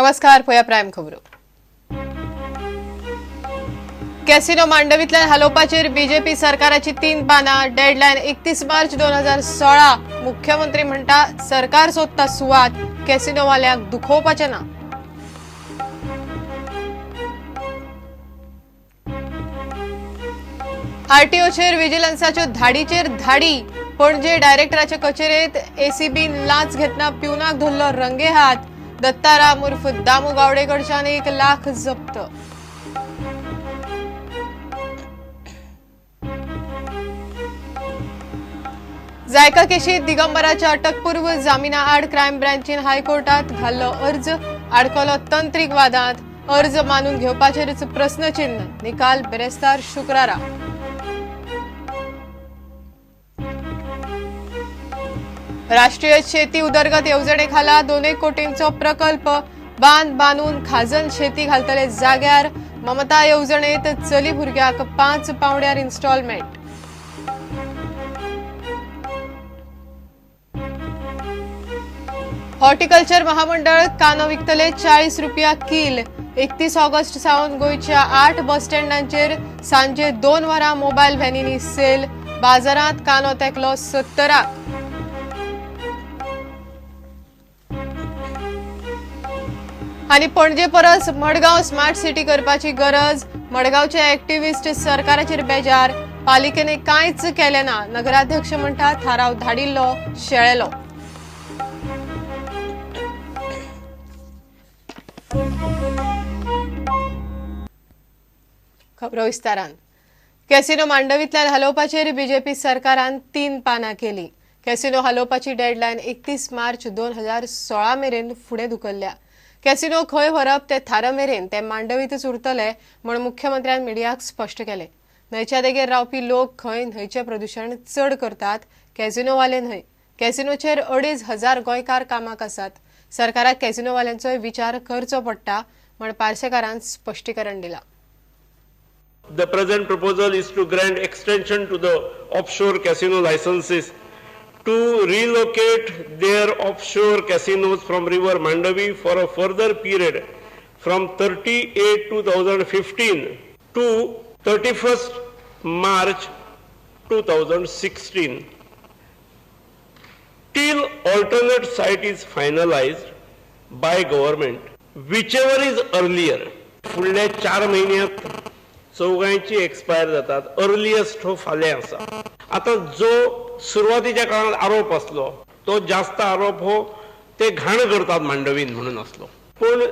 नमस्कार, पळया प्रायम खबरो. कॅसिनो मांडवीतल्यान हालोवपाचेर बीजेपी सरकाराची 3 पानां. डेडलायन 31 मार्च 2016. मुख्यमंत्री म्हणटा सरकार सोदता सुवात, कॅसिनोवाल्यांक दुखोवपाचें ना. आरटीओचेर विजिलन्साच्यो धाडीचेर धाडी. पणजे डायरेक्टराचे कचेरेत एसीबीन लांच घेतना प्युनाक धरलो रंगेहात. दत्ताराम उर्फ दामू गावडेकडच्यान 1 लाख जप्त. जायका केशीत दिगंबराच्या अटकपूर्व जामिना आड क्रायम ब्रांचीन हायकोर्टात घाल्लो अर्ज आडकलो तंत्रीक वादांत. अर्ज मानून घेवपाचेरच प्रस्नचिन्ह. निकाल बिरेस्तार शुक्रारा. राष्ट्रीय शेती उदरगत येवजणे खाला 2 कोटींचो प्रकल्प. बांद बांदून खाजन शेती घालतले जाग्यार. ममता येवजणेत चली भुरग्याक 5 पावंड्यार इन्स्टॉलमेंट. हॉर्टिकल्चर महामंडळ कांदो विकतले 40 रुपया कील. 31 ऑगस्ट सावन गोंयच्या 8 बस स्टँडांचेर सांजे 2 वरां मोबायल व्हॅनीनी सेल. बाजारांत कांदो तेकलो 70. आनी पणजे परस मडगांव स्मार्ट सिटी करपाची गरज. मडगांवचे एक्टिविस्ट सरकाराचेर बेजार. पालिकेने कांयच केलें ना. नगराध्यक्ष म्हणटा थाराव धाडिल्लो शेळेलो. खबरो विस्तारान. कॅसिनो मांडवींतल्यान हालोवपाचेर बीजेपी सरकारान 3 पानां केली. कॅसिनो हालोवपाची डेडलायन 31 मार्च 2016 मेरेन फुडें धुकल्ल्या. कॅसिनो खंय व्हरप ते थारा मेरेन ते मांडवींतच उरतले म्हूण मुख्यमंत्र्यान मिडियाक स्पश्ट केलें. न्हंयच्या देगेर रावपी लोक खंय न्हंयचें प्रदुशण चड करतात, कॅसिनोवाले न्हय. कॅसिनोचेर 2500 गोंयकार कामाक आसात. सरकाराक कॅसिनोवाल्यांचोय विचार करचो पडटा म्हूण पार्सेकारान स्पश्टीकरण दिलां. The present proposal is to grant extension to the offshore casino licenses to relocate their offshore casinos from River Mandavi for a further period from 30/8/2015 to 31st March 2016 till alternate site is finalized by government, whichever is earlier. फुडल्या 4 म्हयन्यांत चौगांयची expire जातात. Earliest हो फाल्यां आसा. आतां जो सुरवातीच्या काळांत आरोप आसलो तो जास्त आरोप हो ते घाण करतात मांडवीन म्हणून आसलो, पूण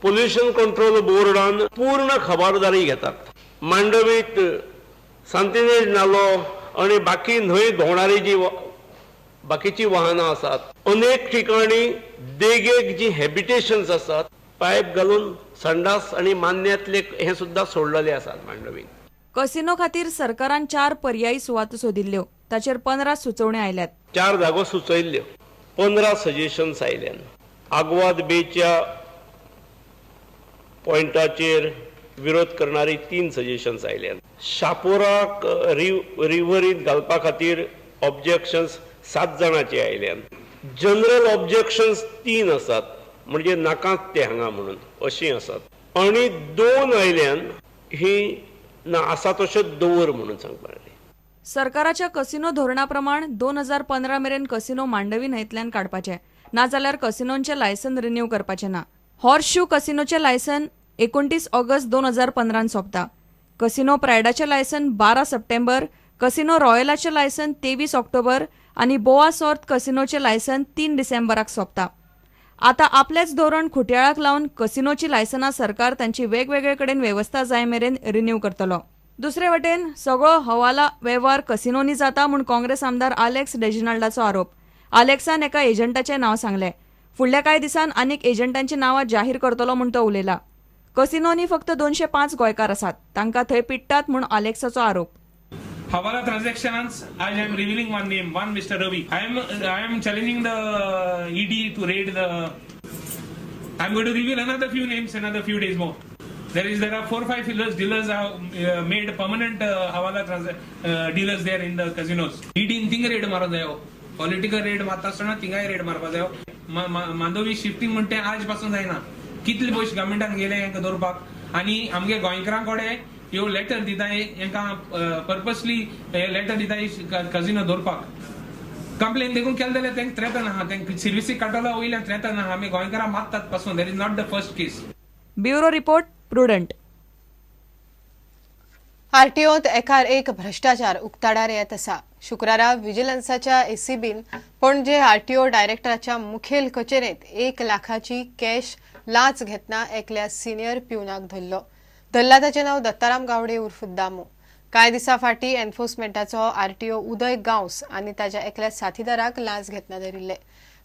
पोल्युशन कंट्रोल बोर्डान पूर्ण खबरदारी घेतात. मांडवीत सांतिनेज नालो आनी बाकी न्हंय भोंवणारी जी बाकीची वाहनां आसात, अनेक ठिकाणी देगेक जी हॅबिटेशन्स आसात पायप घालून संडास आनी मान्यांतले हे सुद्दां सोडलेले आसात मांडवीन. कसिनो खातीर सरकारान 4 पर्यायी सुवातो सोदिल्ल्यो. ताचेर 15 सुचोवण्यो आयल्यात. 4 जागो सुचयल्ल्यो, 15 सजेशन्स आयल्यान. आगवाद बेच्या पॉयंटाचेर विरोध करणारी 3 सजेशन्स आयल्यान. शापोराक रिव्हरींत घालपा खातीर ऑब्जेक्शन्स 7 जाणांचे आयल्यान. जनरल ऑब्जेक्शन्स 3 आसात, म्हणजे नाकात ते हांगा म्हणून अशीं आसात. आनी 2 आयल्यान ही ना आसा तशें दवर म्हणून सांगपाक. सरकाराच्या कसिनो धोरणा प्रमाण 2015 मेरेन कसिनो मांडवी न्हंयतल्यान काडपाचे, नाजाल्यार कसिनोंचे लायसन रिन्यू करपाचे ना. हॉर्स शू कसिनोचे लायसन 29 ऑगस्ट 2015 सोंपता. कसिनो प्रायडाचे लायसन 12 सप्टेंबर, कसिनो रॉयलाचे लायसन 23 ऑक्टोबर आनी बोआ सॉर्त कसिनोचे लायसन 3 डिसेंबराक सोंपता. आतां आपलेच धोरण खुटयाळाक लावन कसिनोची लायसनां सरकार तांची वेगवेगळे कडेन वेवस्था जाय मेरेन रिन्यू करतलो. दुसरे वटेन सगळो हवाला वेव्हार कसिनोनी जाता म्हूण काँग्रेस आमदार आलेक्स रेजिनाल्डाचो आरोप. आलेक्सान एका एजंटाचें नांव सांगलें. फुडल्या कांय दिसान आनीक एजंटांची नांवां जाहीर करतलो म्हूण तो उलयला. कसिनोनी फक्त 205 गोंयकार आसात, तांकां थंय पिडटात म्हूण आलेक्साचो आरोप. Hawala transactions, I am revealing one name, one Mr. Ravi. I am challenging the ED to raid the. I am going to reveal another few names, another few days more. There are 4 or 5 dealers are made permanent Hawala dealers there in the casinos. ED in थिंगा raid मारप जायो, political raid मारता आसतना थिंगाय red मारपा जायो. Mandovi shifting म्हणटे आज पासून जायना. कितले पयशे गव्हर्मेंटान गेले हेंकां दवरपाक आनी आमगे गोंयकारां कडेन ह्यो लेटर दिताय हेंकां पर्पसली हे लेटर दिताय कजिनो दवरपाक. कंप्लेन देखून केलें जाल्यार तांकां थ्रेटन आहा, तांकां सर्विसीक काडटलो वयल्यान थ्रेटन आहा. आमी गोंयकारां मारतात पासून. That is not the first case. Bureau report, Prudent. आरटीओत एकार एक भ्रष्टाचार उक्ताडार येत आसा. शुक्रारा विजिलन्साच्या एसीबीन पणजे आरटीओ डायरेक्टराच्या मुखेल कचेरेंत 1 लाखाची कॅश लांच घेतना एकल्या सिनियर प्युनाक धरलो. धरला ताचें नांव दत्ताराम गावडे उर्फ दामू. कांय दिसां फाटीं एन्फोर्समेंटाचो आरटीओ उदय गांवस आनी ताच्या एकल्या साथीदाराक लांच घेतना धरिल्ले.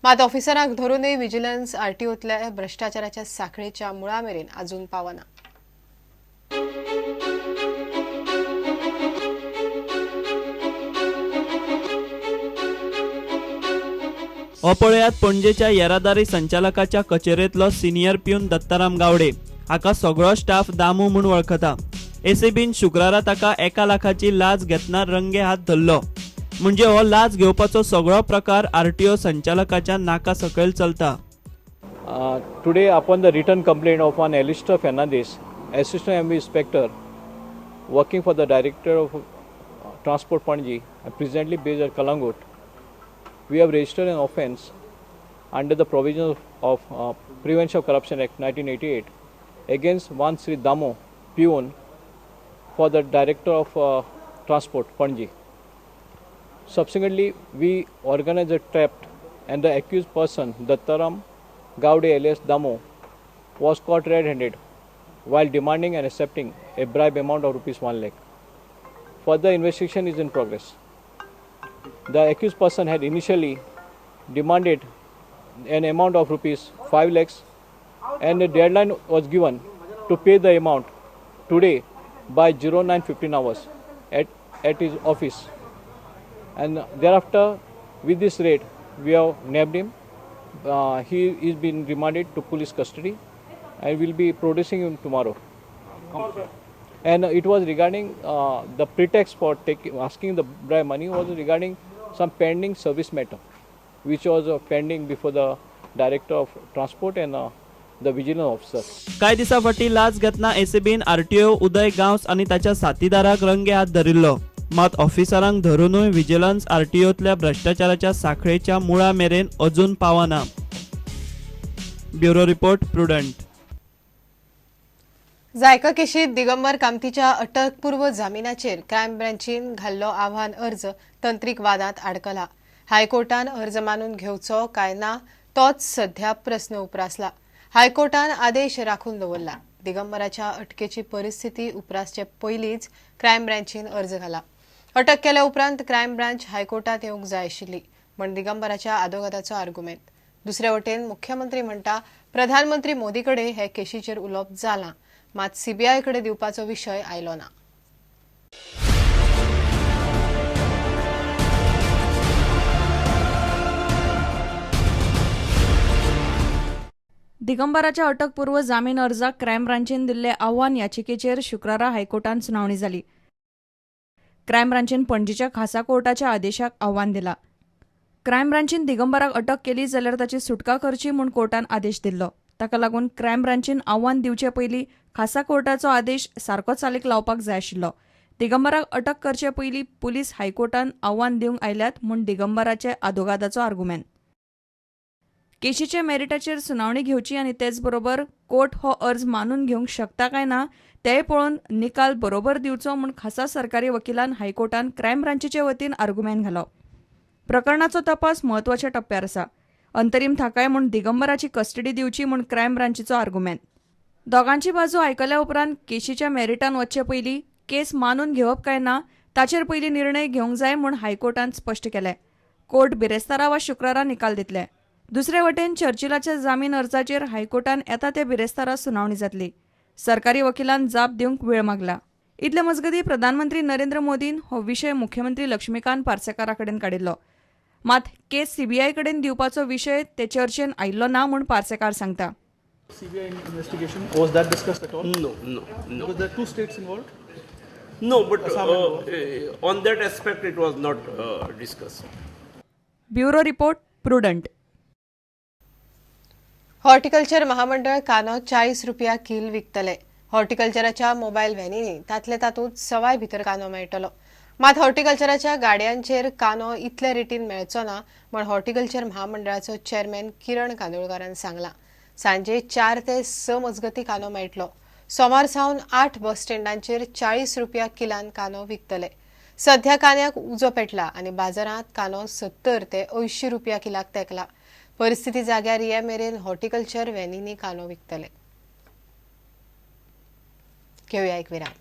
मात ऑफिसरांक धरूनय विजिलन्स आरटीओतल्या भ्रष्टाचाराच्या साखळेच्या मुळा मेरेन अजून पावना. हो पळयात पणजेच्या येरादारी संचालकाच्या कचेरेंतलो सिनियर प्यून दत्ताराम गावडे हाका सगळो स्टाफ दामू म्हूण वळखता. एसीबीन शुक्रारा ताका 1 लाखाची लाच घेतना रंगे हात धरलो. म्हणजे हो लाच घेवपाचो सगळो प्रकार आरटीओ संचालकाच्या नाका सकयल चलता. Today upon the written complaint of one Alistair Fernandes, assistant MV inspector working for the director of transport Panaji and presently based at Calangute, we have registered an offence under the provisions of Prevention of Corruption Act 1988 against one Sri Damo Peon for the Director of Transport, Panaji. Subsequently, we organized a trap and the accused person, Dattaram Gawde alias Damo, was caught red-handed while demanding and accepting a bribe amount of rupees 1 lakh. Further investigation is in progress. The accused person had initially demanded an amount of rupees 5 lakhs and a deadline was given to pay the amount today by 09:15 hours at his office. And thereafter, with this raid, we have nabbed him. He is been remanded to police custody and will be producing him tomorrow. And it was regarding the pretext for asking the bribe money was regarding some pending service matter, which was pending before the Director of Transport and the vigilance officer. कांय दिसां फाटीं लाच घेतना एसीबीन RTO उदय गांवस आनी ताच्या साथीदाराक रंगे हात धरिल्लो. मात ऑफिसरांक धरूनूय vigilance आरटीओतल्या भ्रष्टाचाराच्या साखळेच्या मुळा मेरेन अजून पावना. Bureau report, Prudent. जायका केशीत दिगंबर कामतीच्या अटकपूर्व जामिनाचेर क्रायम ब्रांचीन घाल्लो आव्हान अर्ज तंत्रीक वादांत आडकला. हायकोर्टान अर्ज मानून घेवचो काय ना तोच सध्या प्रस्न उप्रासला. हायकोर्टान आदेश राखून दवरला. दिगंबराच्या अटकेची परिस्थिती उप्रासचे पयलींच क्रायम ब्रांचीन अर्ज घाला. अटक केल्या उपरांत क्रायम ब्रांच हायकोर्टात येवंक जाय आशिल्ली म्हण दिगंबराच्या आदोगादाचो आर्गुमेंत. दुसरे वटेन मुख्यमंत्री म्हणटा प्रधानमंत्री मोदी कडेन हे केशीचेर उलोवप जालां, मात सीबीआय कडेन दिवपाचो विशय आयलो ना. दिगंबराच्या अटकपूर्व जामीन अर्जाक क्रायम ब्रांचीन दिल्ले आव्हान याचिकेचेर शुक्रारा हायकोर्टान सुनावणी जाली. क्रायम ब्रांचीन पणजीच्या खासा कोर्टाच्या आदेशाक आव्हान दिला. क्रायम ब्रांचीन दिगंबराक अटक केली जाल्यार ताची सुटका करची म्हूण कोर्टान आदेश दिल्लो. ताका लागून क्रायम ब्रांचीन आव्हान दिवचे पयलीं खासा कोर्टाचो आदेश सारको चालीक लावपाक जाय आशिल्लो. दिगंबराक अटक करचे पयलीं पुलीस हायकोर्टान आव्हान दिवंक आयल्यात म्हूण दिगंबराचे आदोगादाचो आर्गुमेंत. केशीच्या मेरिटाचेर सुनावणी घेवची आनी तेच बरोबर कोर्ट हो अर्ज मानून घेवंक शकता काय ना तेय पळोवन निकाल बरोबर दिवचो म्हूण खासा सरकारी वकिलान हायकोर्टान क्रायम ब्रांचीचे वतीन आर्गुमेंत घालो. प्रकरणाचो तपास म्हत्वाच्या टप्प्यार आसा. अंतरीम थाकाय म्हूण दिगंबराची कस्टडी दिवची म्हूण क्रायम ब्रांचीचो आर्गुमेंत. दोगांची बाजू आयकल्या उपरांत केशीच्या मेरिटान वचचे पयलीं केस मानून घेवप काय ना ताचेर पयलीं निर्णय घेवंक जाय म्हूण हायकोर्टान स्पश्ट केलें. कोर्ट बिरेस्तारा वा शुक्रारा निकाल दितले. दुसरे वटेन चर्चिलाच्या जामीन अर्जाचेर हायकोर्टान येता ते बिरेस्तारा सुनावणी जातली. सरकारी वकिलान जाप दिवंक वेळ मागला. इतले मजगतीं प्रधानमंत्री नरेंद्र मोदीन हो विशय मुख्यमंत्री लक्ष्मीकांत पार्सेकारा कडेन काडिल्लो. मात केस सीबीआय कडेन दिवपाचो विशय ते चर्चेन आयिल्लो ना म्हूण पार्सेकार सांगता. CBI investigation, was that discussed at all? No, no, no. Because there are two states involved? No, but on that aspect it was not discussed. Bureau report, Prudent. Horticulture महामंडळ कांदो 40 रुपया कील विकतले. हॉर्टिकल्चराच्या मोबायल व्हॅनीनी तातले तातूंत सवाय भितर कांदो मेळटलो. मात हॉर्टिकल्चराच्या गाडयांचेर कांदो इतले रेटीन मेळचो ना म्हण हॉर्टिकल्चर महामंडळाचो चेअरमॅन किरण कांदोळकारान सांगलां. सांजे 4 ते 6 मजगती कांदो मेळटलो. सोमार सावन 8 बस स्टँडांचेर 40 रुपया किलान कांदो विकतले. सध्या कांद्याक उजो पेटला आनी बाजारांत कांदो 70 ते 80 रुपया किलाक तेंकला. परिस्थिती जाग्यार ये मेरेन हॉर्टिकल्चर व्हॅनीनी कांदो विकतले. घेवया एक विराम.